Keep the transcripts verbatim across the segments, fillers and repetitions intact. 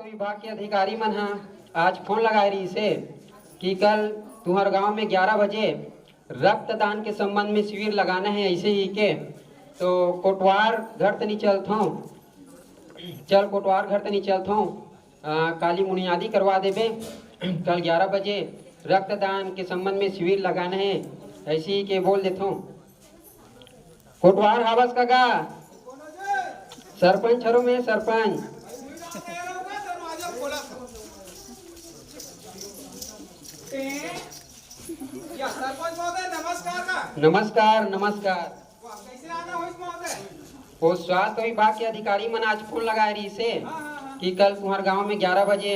विभाग के अधिकारी मन ह आज फोन लगाए रहिस हे कि कल तुंहर गांव में ग्यारह बजे रक्तदान के संबंध में शिविर लगाना हे, ऐसे ही के। तो कोटवार घर तनी चलथों, चल कोटवार घर तनी चलथों, आ, काली मुनियादी करवा देबे। कल ग्यारह बजे रक्तदान के संबंध में शिविर लगाना हे, ऐसे ही के बोल देथों। कोटवार हावस का गा? सरपंच हरो मैं, सरपंच। या सरपंच महोदय, नमस्कार का। नमस्कार, नमस्कार। वाह, कैसे आना होइस महोदय? वो स्वास्थ्य विभाग के अधिकारी मन आज फोन लगाए रहिस हे हाँ, हाँ, हाँ। कि कल तुम्हार गांव में ग्यारह बजे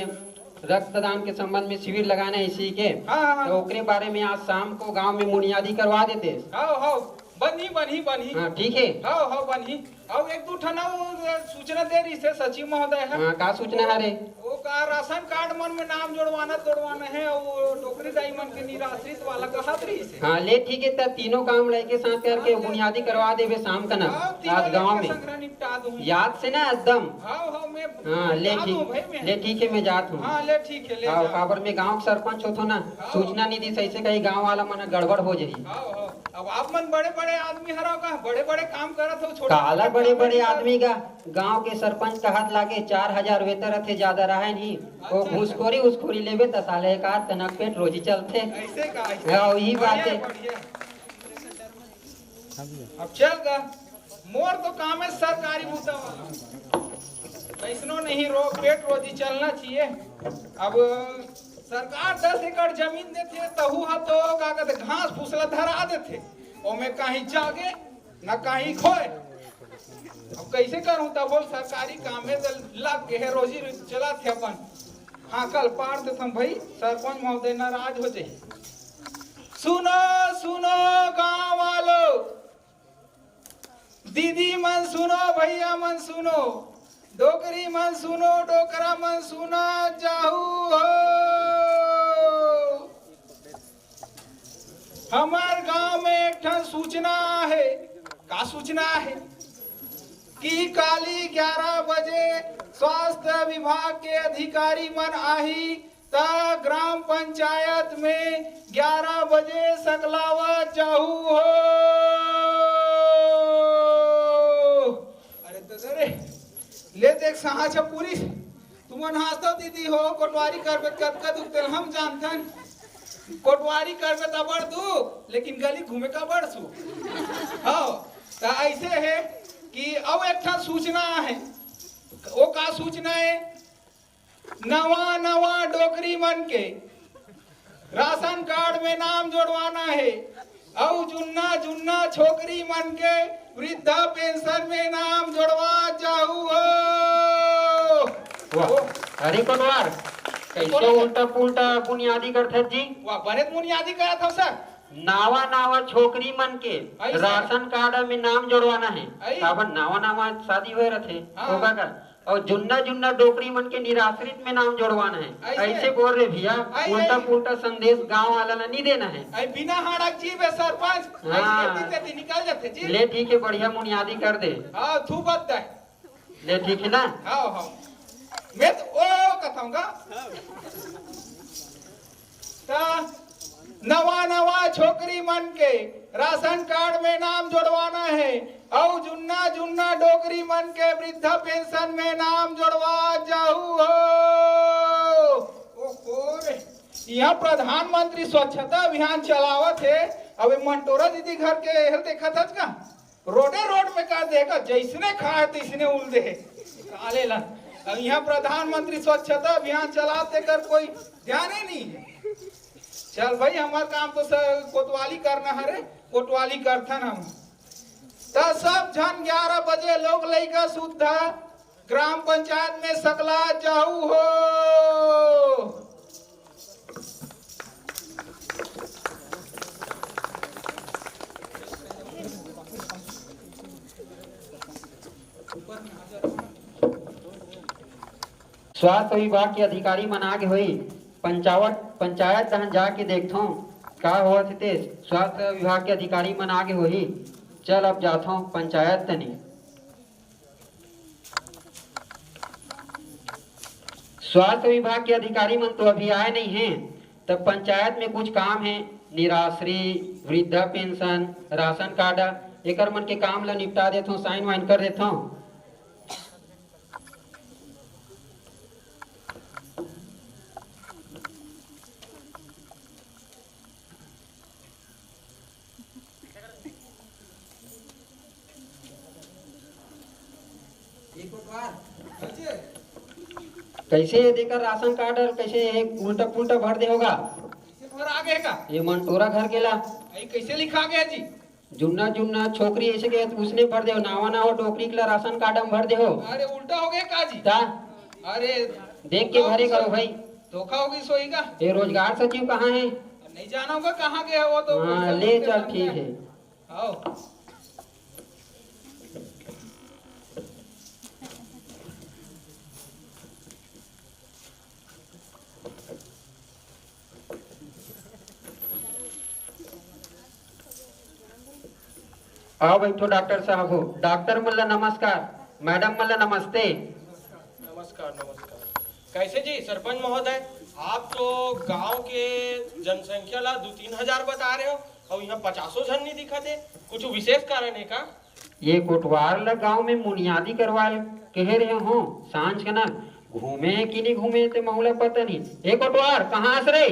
रक्तदान के संबंध में शिविर लगाना हे इसी के। हाँ, हाँ, हाँ। तो ओकरे बारे में आज शाम को गांव में मुनियादी करवा देते। हाँ, हाँ, बनही, बनही, बनही। हाँ, ठीक है। हाँ, हाँ, बनही। अउ एक दू ठन अउ सूचना दे रहिस हे सचिव महोदय ह। हाँ, का सूचना हरे? वो का राशन कार्ड मन में नाम जोड़वाना, तोड़वाना हे, अउ डोकरी दाई मन के निराश्रित वाला कहत रहिस हे। हाँ, ले ठीक है, त तीनों काम लेके साथ करके अच्छा। बुनियादी करवा देबे शाम का ना, हाँ, तीनों आज गांव लेके में। संघरा निपटा दूं। याद से ना एकदम। हाँ, हाँ, मैं हाँ, ले निपटा ठीक, दूं भाई मैं। ले ठीक है, मैं जात हूँ। हाँ, ले ठीक है, ले हाँ, जा। काबर मैं गांव के सरपंच होथो ना, हाँ। सूचना नहीं दी, सही से कहीं गांव वाला मन गड़बड़ हो जाही। हाँ, हाँ। अब आप मन बड़े-बड़े आदमी हरव का, बड़े-बड़े काम करत हो, छोटे-छोटे काला काम बड़े-बड़े नहीं करत। आदमी का, गांव के सरपंच कहत लागे चार हजार वेतन रथे, ज्यादा रहे नहीं। वो अच्छा, अच्छा। घूसखोरी, उसखोरी लेबे त साले एक आध कनक पेट रोजी चलथे। ऐसे का, ऐसे। हाँ, वही बढ़िया, बात है। बढ़िया। अब चल गा, मोर तो काम है सरकारी बूता वाला। कैसनो नहीं रो, पेट रोजी चलना चाहिए। अब सरकार दस एकड़ जमीन देथे, तहू ह तो का कहते घास फूस ला धरा देथे, ओमे कहीं जागे न कहीं खोए। अब कैसे करूं तब बोल, सरकारी काम में तो लग के है, रोजी चला थे अपन। हाँ, कल पार देथन भाई, सरपंच महोदय नाराज हो जाए। सुनो, सुनो गांव वालों, दीदी मन सुनो, भैया मन सुनो, डोकरी मन सुनो, डोकरा मन सुना जाहू हो। हमर गांव में एक ठन सूचना आहे। का सूचना आहे? कि काली ग्यारह बजे स्वास्थ्य विभाग के अधिकारी मन आही, त ग्राम पंचायत में ग्यारह बजे सकलावत जाहू हो। अरे ददा रे, ले देख सहा छ पुलिस, तुमन हंसत दीदी हो, कोटवारी करबे कतका दुख देल हम जानथन। कोटवारी करबे त बड़ दुख, लेकिन गली घूमे का बड़ सुख। हाँ, त ऐसे है कि अउ एक ठन सूचना है। वो का सूचना है? नवा नवा डोकरी मन के राशन कार्ड में नाम जोड़वाना है, अउ जुन्ना जुन्ना छोकरी मन के वृद्धा पेंशन में नाम जोड़वा जाहू हो। वाह, अरे कोटवार, कैसे कोटवार। उल्टा पुल्टा बुनियादी करथस जी? वाह, बने बुनियादी करत हव सर। नावा नावा छोकरी मन के ऐसे। राशन कार्ड में नाम जोड़वाना है। ऐसे। काबर नावा नावा शादी होए रथे, हाँ। होगा का? अउ जुन्ना जुन्ना डोकरी मन के निराश्रित में नाम जोड़वाना है। ऐसे। ऐसे बोल रे भैया, ऐसे। उल्टा पुल्टा संदेश गांव वाला ला नहीं देना है। ऐ बिना हाड़ा जीव है सरपंच, हाँ। ऐसे तेती निकल जाते जी। ले ठीक है, बढ़िया मुनियादी कर दे। हाँ, थू बद दे। ले ठीक है ना? हाँ, हाँ। मैं तो ओ कथाऊंगा। त नवा नवा छोकरी मन के राशन कार्ड में नाम जोड़वाना है, अउ जुन्ना जुन्ना डोकरी मन के वृद्धा पेंशन में नाम जोड़वा जाहू हो। ओहो रे, यहाँ प्रधानमंत्री स्वच्छता अभियान चलावत है। अब ये मंटोरा दीदी घर के हेल देखत हस का? रोडे रोड में कर देगा, जैसने खाए तैसने उल दे। साले ला, अब यहाँ प्रधानमंत्री स्वच्छता अभियान चलाते कर कोई ध्यान ही नहीं है। चल भाई, हमार काम तो सर कोतवाली करना है रे, कोतवाली करथन हम। त सब झन ग्यारह बजे लोग लइका सुद्धा ग्राम पंचायत में सकला जाहू हो। स्वास्थ्य विभाग के अधिकारी मन आगे होई, पंचावत, पंचायत तहन जाके देखथों का होवत हे ते। स्वास्थ्य विभाग के अधिकारी मन आगे होही, चल अब जाथों पंचायत तनी। स्वास्थ्य विभाग के अधिकारी मन तो अभी आए नहीं हैं, तब पंचायत में कुछ काम है, निराश्री, वृद्धा पेंशन, राशन कार्ड, एकर मन के काम ला निपटा देथों, साइन वाइन कर देथों। कैसे ये देकर राशन कार्ड और कैसे ये उल्टा पुल्टा भर दे होगा? कैसे भर आ गए का? ये मंटोरा घर के ला। आई कैसे लिखा गया जी? जुन्ना जुन्ना छोकरी ऐसे के उसने भर दे हो, नावा नावा डोकरी के ला राशन कार्ड में भर दे हो। अरे उल्टा हो गया का जी? ता अरे देख के भरे करो भाई। धोखा हो गई सोई का? ये रोजगार सचिव कहाँ है? नहीं जाना होगा कहाँ गया वो तो। हाँ, ले चल, ठीक है। आओ। आओ बैठो डॉक्टर साहब हो। डॉक्टर मल्ला नमस्कार, मैडम मल्ला नमस्ते। नमस्कार, नमस्कार। कैसे जी सरपंच महोदय, आप तो गांव के जनसंख्या ला दो तीन हजार बता रहे हो और यहाँ पचासों झन नहीं दिखा थे, कुछ विशेष कारण है का? ये कोटवार ला गांव में मुनियादी करवाल कहे रहे हो, सांझ के ना घूमे कि नहीं घूमे ते महुला पता नहीं। ए कोटवार, कहाँ हस रे?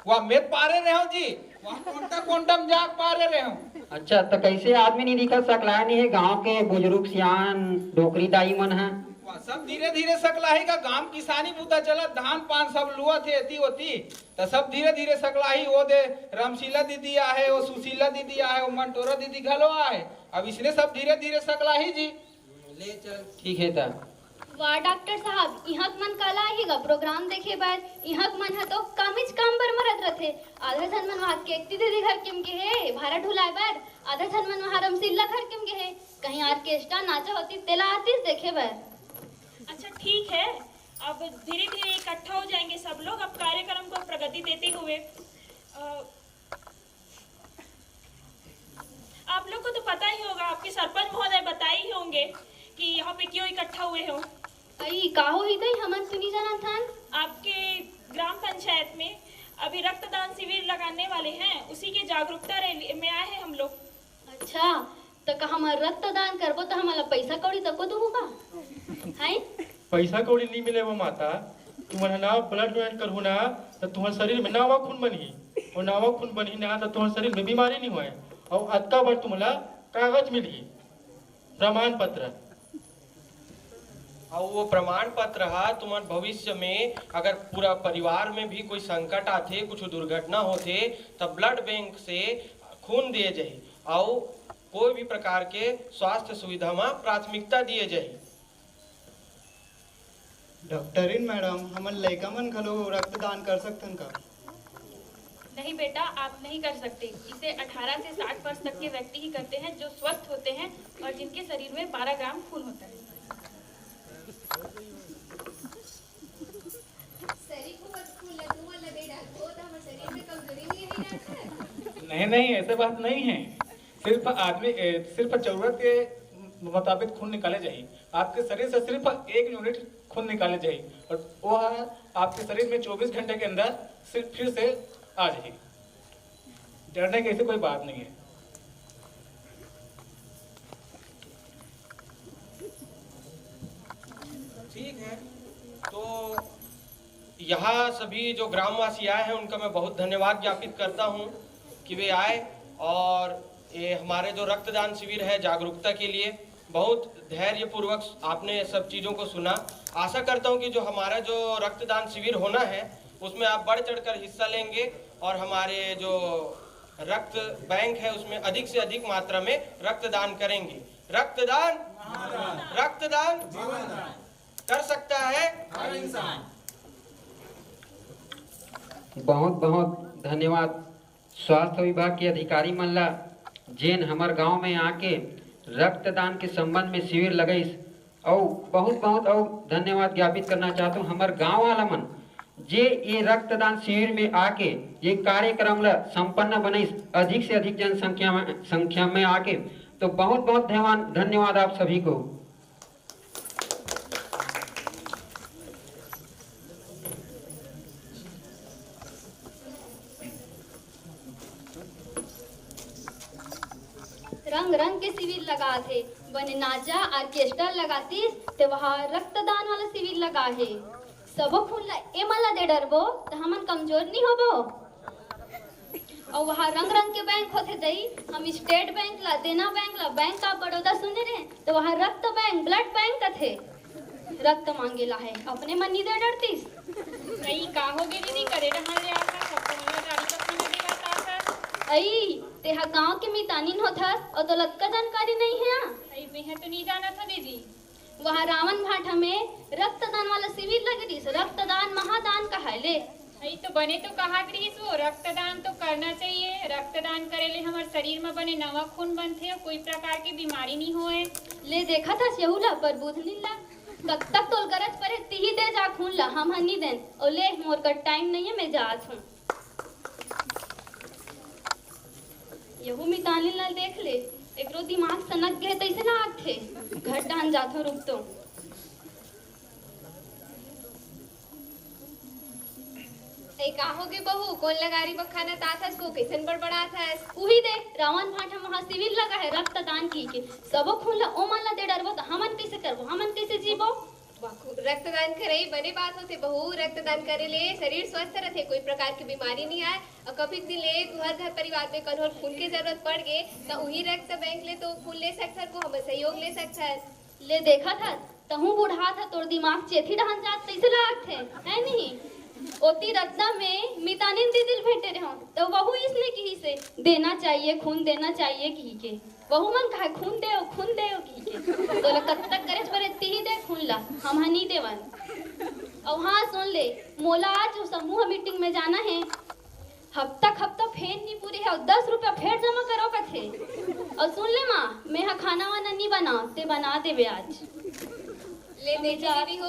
वाह, मैं पारे रहे हूँ जी, वाह, कोंटा कोंटा में जाग पारे रहे हूँ। अच्छा, तो कैसे आदमी नहीं दिखा सकला नहीं है गांव के बुजुर्ग सियान डोकरी दाई मन है? वाह, सब धीरे धीरे सकलाही का गांव किसानी बूता चलत, धान पान सब लुआ थे एती ओती, तो सब धीरे धीरे सकलाही। वो दे रामशीला दीदी आहे, वो सुशीला दीदी आहे, वो मंटोरा दीदी घलो आहे। अब इसने सब धीरे धीरे सकलाही जी। ले चल, ठीक है ता। वाह डॉक्टर साहब, इहाँ के मन काला आही गा प्रोग्राम देखे बर? इहाँ के मन ह तो कामेच काम बर मरत रथे। आधा झन मन वहाँ केकती दीदी घर किम गे हे भारा ढुलाए बर, आधा झन मन वहाँ रमसिल्ला घर किम गे हे। कहीं ऑर्केस्ट्रा नाचा होती तेला आतीस देखे बर। अच्छा ठीक है, अब धीरे धीरे इकट्ठा हो जाएंगे सब लोग। अब कार्यक्रम को प्रगति देते हुए अ, आप लोग को तो पता ही होगा, आपके सरपंच महोदय बताए ही होंगे कि यहाँ पे क्यों इकट्ठा हुए हो। अई, का होही गई, हमन तो नहीं जानत हन। आपके ग्राम पंचायत में अभी रक्तदान शिविर लगाने वाले हैं, उसी के जागरूकता रैली में आए हैं हम लोग। अच्छा, त का हमन रक्तदान करबो त हमन ला पैसा कौड़ी तको दुहू का? हैं? पैसा कौड़ी नहीं मिले वो माता, तुमन ह ना ब्लड डोनेट करहू ना, त तुम्हार शरीर में नावा खून बनही, और नावा खून बनही ना, त तुम्हार शरीर में बीमारी नहीं होए, और अतका बर तुमला कागज मिलही, प्रमाण पत्र। और वो प्रमाण पत्र हा तुम्हार भविष्य में अगर पूरा परिवार में भी कोई संकट आथे, कुछ दुर्घटना होथे, तब ब्लड बैंक से खून दिए जाही, और कोई भी प्रकार के स्वास्थ्य सुविधा में प्राथमिकता दिए जाही। डॉक्टरिन मैडम, हमन लइका मन घलो रक्तदान कर सकथन का? नहीं बेटा, आप नहीं कर सकते। इसे अठारह से साठ वर्ष तक के व्यक्ति ही करते हैं, जो स्वस्थ होते हैं और जिनके शरीर में बारह ग्राम खून होता है। शरीर को बस खून ला, तुमन ला दे डालबो, त हमर शरीर में कमजोरी नहीं है डॉक्टर? नहीं, नहीं, ऐसे बात नहीं है। सिर्फ आदमी, ए, सिर्फ जरूरत के मुताबिक खून निकाले जाही। आपके शरीर से सिर्फ एक यूनिट खून निकाले जाही और वो आपके शरीर में चौबीस घंटे के अंदर सिर्फ फिर से आ जाही। डरने की ऐसी कोई बात नहीं है। ठीक है, तो यहाँ सभी जो ग्रामवासी आए हैं, उनका मैं बहुत धन्यवाद ज्ञापित करता हूँ कि वे आए और ये हमारे जो रक्तदान शिविर है जागरूकता के लिए, बहुत धैर्यपूर्वक आपने सब चीज़ों को सुना। आशा करता हूँ कि जो हमारा जो रक्तदान शिविर होना है, उसमें आप बढ़ चढ़कर हिस्सा लेंगे और हमारे जो रक्त बैंक है, उसमें अधिक से अधिक मात्रा में रक्तदान करेंगे। रक्तदान, रक्तदान कर सकता है हर इंसान। बहुत बहुत धन्यवाद स्वास्थ्य विभाग के अधिकारी मन ला, जेन हमर गांव में आके रक्तदान के संबंध में शिविर लगइस। अउ बहुत बहुत अउ धन्यवाद ज्ञापित करना चाहत हूँ हमर गांव वाला मन, जे ये रक्तदान शिविर में आके ये कार्यक्रम ला संपन्न बनइस, अधिक से अधिक जनसंख्या में, संख्या में आके। तो बहुत बहुत धन्यवाद, धन्यवाद आप सभी को। रंग रंग के शिविर लगात हे। बने नाचा, ऑर्केस्ट्रा लगातिस, ते वहाँ रक्तदान वाला शिविर लगा हे। सबो खून ला एमन ला दे डरबो, त हमन कमजोर नहीं होबो। अउ वहाँ रंग रंग के बैंक होथे दई, हम स्टेट बैंक ला, देना बैंक ला, बैंक ऑफ बड़ौदा सुने रहे, त वहाँ रक्त बैंक, ब्लड बैंक कथे। रक्त मांगे ला हे, अपने मन नहीं दे डरतिस। अई, का होगे दीदी, करे डहान ले आथस, सबको मन ला दारू का खाना देवत आथस। अई, तेहा गांव के मितानिन होथस, अउ तोला अतका जानकारी नहीं हे। अई, मेहा तो नहीं जानत हो दीदी। वहाँ रावण भाटा में रक्तदान वाला शिविर लगे रहिस, रक्तदान महादान कहाय ले। अई तो बने तो कहात रहिस वो, रक्तदान तो करना चाहिए। रक्तदान करे ले हमर शरीर म बने नवा खून बनथे अउ कोई प्रकार के बीमारी नहीं होए। ले देखत हस यहू ला, पर बुध नीला। कब तक तोल गरज परे तिही दे जा खून ला, हम ह नी देन। ओ ले, मोर कर टाइम नहीं है, मैं जात हूँ। यहू मितानिन ला देख ले, एकरो दिमाग सनक गे तइसे ना आथे। घर डान जाथो, रुक तो। ए, का होगे बहू? कोन लगारी बखानत आथस वो? कइसन बड़बड़ाथस? उही दे, रावण भाटा महाशिविर लगा है रक्तदान की के। सबो खून ला ओमन ला दे डरबो त हमन कइसे करबो? हमन कइसे जीबो? वाकू, रक्तदान करई बने बात होथे बहू। रक्तदान करे ले शरीर स्वस्थ रथे, कोई प्रकार के बीमारी नहीं आए। और कभी दिन ले तुहर घर परिवार में कन्होर खून के जरूरत पड़ गे, त उही रक्त बैंक ले तो खून ले सकथन, वो हमर सहयोग ले सकथन। ले देखत हस, तहूँ बुढ़ात ह, तोर दिमाग चेथी डहन जात तइसे लागथे, है नहीं? ओती रद्दा में मितानिन दीदी ल भेंटे रहूं, त वहू इसने किहिसे, "देना चाहिए, खून देना चाहिए," किहि के। वहू मन कहे, "खून देव, खून देव," किहि के। तोला कत्तक करे परे, तिही दे खून ला, हम ह नी देवन। अउ हाँ, सुन ले, मोला आज समूह मीटिंग में जाना है। हफ्ता हफ्ता फेर नी पूरे हे, अउ दस रुपया फेर जमा करो कथे। अउ सुन ले माँ, मैं हा खाना वाना नी बनाओ, ते बना देवे आज। ले देखी दीदी हो,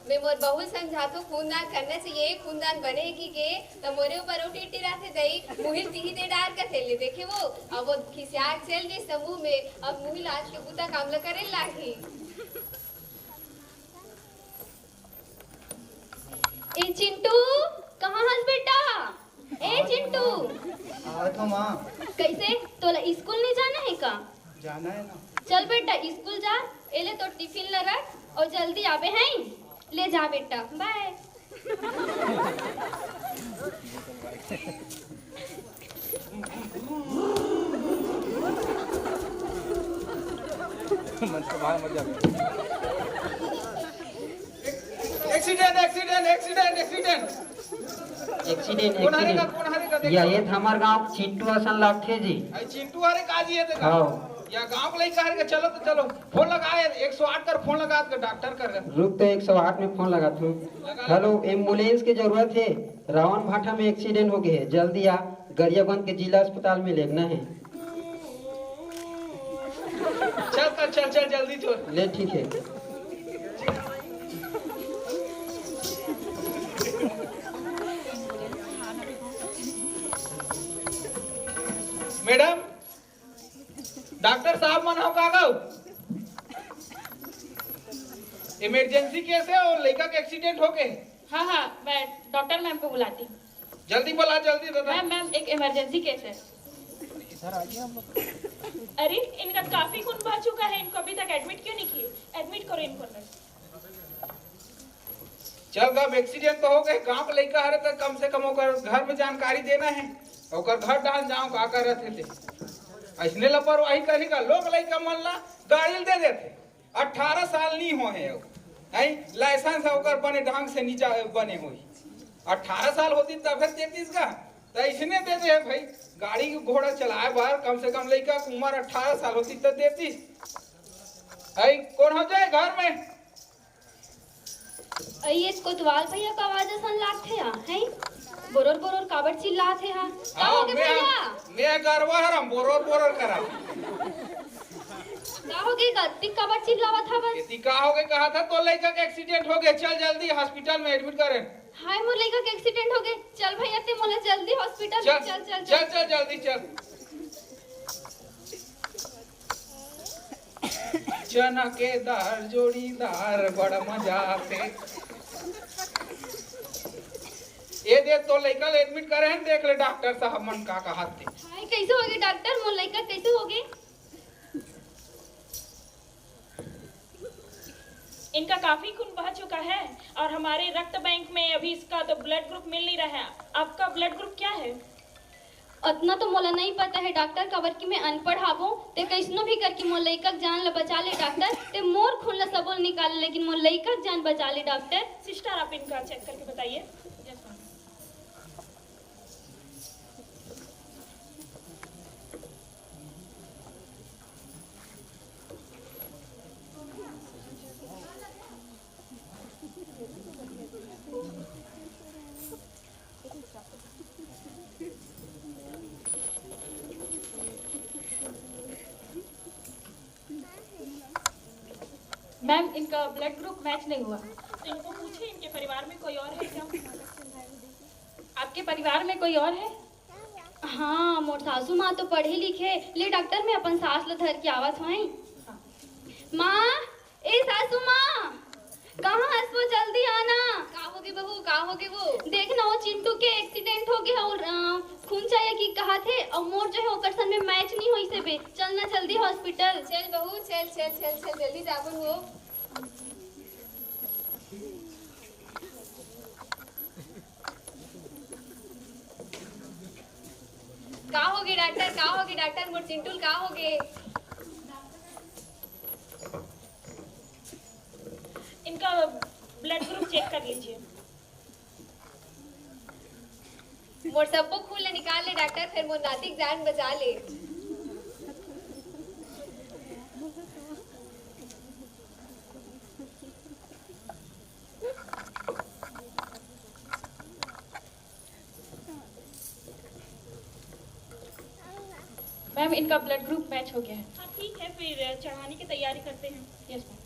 मैं मोर बहू समझाथो, खूनदान करना चाहिए, खूनदान बने की के, त मोरे ऊपर उठी टिराथे दई, मुहिल तिही दे डार कथे। ले देखे वो, अब वो खिसियार चल गई समूह में, अब मुहिल आज के बूता काम ला करे लागी। ए चिंटू, कहाँ हस बेटा? ए चिंटू। आवत हो माँ। कइसे? तोला स्कूल नहीं जाना है का? जाना है ना। चल बेटा, स्कूल जा, एले तो टिफिन ला रख अउ जल्दी आबे हैं। ले जा बेटा, बाय। मन से बाहर मत जा। Accident, accident, accident, accident. Accident, कोन हरे का, एक्सीडेंट। कोन हरे का, देखो। या ये तो हमार गांव चिंटू असन लागथे जी। अरे चिंटू हरे का जी, ये देखो। हाँ। या गांव के लइका हरे का, चलो तो चलो। फोन लगा यार, एक सौ आठ कर फोन लगा के डॉक्टर कर। रुक तो एक सौ आठ में फोन लगाथों। लगा। हेलो, एम्बुलेंस के जरूरत है। रावण भाटा में एक्सीडेंट हो गए है, जल्दी आ, गरियाबंद के जिला अस्पताल में लेगना है। चल कर, चल, चल, जल्दी चल। ले, ठीक है। मैडम, डॉक्टर साहब मन हो का गो? इमरजेंसी केस है अउ लइका के एक्सीडेंट हो गए। हाँ, हाँ, मैं डॉक्टर मैम को बुलाती हूँ। जल्दी बुला, जल्दी दादा। मैम, मैम, एक इमरजेंसी केस है। अरे, इनका काफी खून बह चुका है, इनको अभी तक एडमिट क्यों नहीं किए? एडमिट करो इनको अंदर। चल गा, अब एक्सीडेंट तो हो गए, गांव के लइका हरे, त कम से कम ओकर घर में जानकारी देना है, ओकर घर डाहन जाओ का करत हे ते। अइसने लापरवाही करही का, लोग लइका मन ला गाड़ी ल दे देथे, अठारह साल नी होए हे, हैं, लाइसेंस ओकर बने ढंग से नी जा-, बने होही। अठारह साल होती तभे देतीस का, त अइसने दे दे भाई, गाड़ी घोड़ा चलाए बर कम से कम लइका के उम्र अठारह साल होती त देतीस। है, कोन हो जाए घर में? अई, ये कोतवाल भैया का आवाज असन लागथे हा, हैं? बोरोर बोरोर काबर चिल्लात हे हा? का हाँ, होगे मैं, भैया? मैं गरवा हरम, बोरोर बोरोर करा। का होगे गा? अतिक काबर चिल्लावत हा बस? एती का होगे कहा था, तो लइका के एक्सीडेंट हो गए, चल जल्दी हॉस्पिटल में एडमिट करे। हाय, मोर लइका के एक्सीडेंट हो गए, चल भैया ते मोला जल्दी हॉस्पिटल में चल, चल, चल, चल, चल। चल, जल्दी चल। चना के दार जोड़ीदार बड़ा मजा आथे। ए दे, तो लइका ल एडमिट करे हन, देख ले डॉक्टर साहब मन का कहत हे। हाय, कइसे होगे डॉक्टर? मोर लइका कइसे होगे? इनका काफी खून बह चुका है और हमारे रक्त बैंक में अभी इसका तो ब्लड ग्रुप मिल नहीं रहा है। आपका ब्लड ग्रुप क्या है? अतना तो मोला नहीं पता है डॉक्टर, काबर कि मैं अनपढ़ हावों। ते कइसनो भी करके मोर लइका के जान ला बचा ले डॉक्टर, ते मोर खून ला सबो ला निकाल ले, लेकिन मोर लइका के जान बचा ले डॉक्टर। सिस्टर, आप इनका चेक करके बताइए। मैम, इनका ब्लड ग्रुप मैच नहीं हुआ। तो इनको पूछे, इनके परिवार में कोई और है क्या? आपके परिवार में कोई और है? हाँ, मोर सासू माँ तो पढ़े लिखे। ले डॉक्टर, मैं अपन सास ला धर के आवत हूँ। माँ, ए सासू माँ, कहाँ हस वो? जल्दी आना। का होगे बहू, का होगे वो? देख ना, वो चिंटू के एक्सीडेंट हो गया और अ, खून चाहिए कि कहा थे, और मोर जो है ओकर सन में मैच नहीं होइसे बे। चल ना जल्दी हॉस्पिटल। चल बहू, चल चल चल चल, जल्दी जाबो हो। का होगे डॉक्टर, का होगे डॉक्टर, मोर चिंटू ल का होगे? इनका ब्लड ग्रुप चेक कर लीजिए। मोर सब्बो खून ल निकाल ले डॉक्टर, फेर मोर नाती के जान बचा ले। मैम, इनका ब्लड ग्रुप मैच हो गया है। हाँ, ठीक है, फिर चढ़ाने की तैयारी करते हैं। Yes ma'am.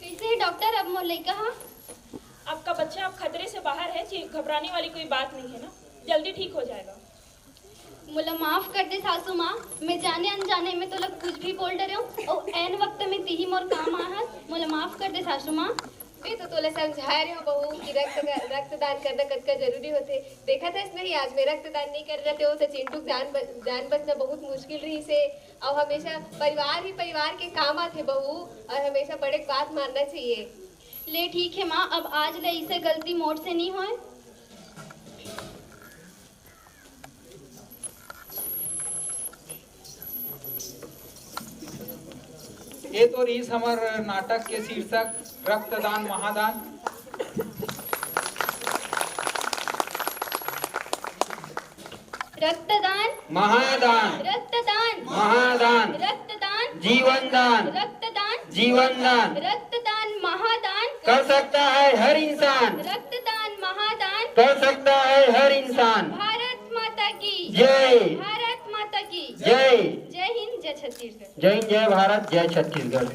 कैसे है डॉक्टर, अब मोर लइका हा? आपका बच्चा अब खतरे से बाहर है, ची-, घबराने वाली कोई बात नहीं है ना, जल्दी ठीक हो जाएगा। मोला माफ कर दे सासू माँ, मैं जाने अनजाने में तोला कुछ भी बोल डरे हूँ, और ऐन वक्त में तिही मोर काम आहस, मोला माफ कर दे सासू माँ। मैं तो तोला समझा रहे हो बहू कि रक्त, रक्तदान करना कतका जरूरी होथे। देखा था इसमें ही आज मैं रक्तदान नहीं कर रहे थे, तो चिंटू जान ब-, जान बचना बहुत मुश्किल रही से। और हमेशा परिवार ही परिवार के काम आथे बहू, और हमेशा बड़े के बात मानना चाहिए। ले ठीक है माँ, अब आज ले इसे गलती मोर से नहीं होए। ये तो रहीस हमर नाटक के शीर्षक रक्तदान महादान। रक्तदान महादान। रक्तदान महादान। रक्तदान जीवन दान। रक्तदान जीवन दान। रक्तदान महादान कर सकता है हर इंसान। रक्तदान महादान कर सकता है हर इंसान। भारत माता की जय। भारत माता की जय। जय हिंद, जय छत्तीसगढ़। जय हिंद, जय भारत, जय छत्तीसगढ़।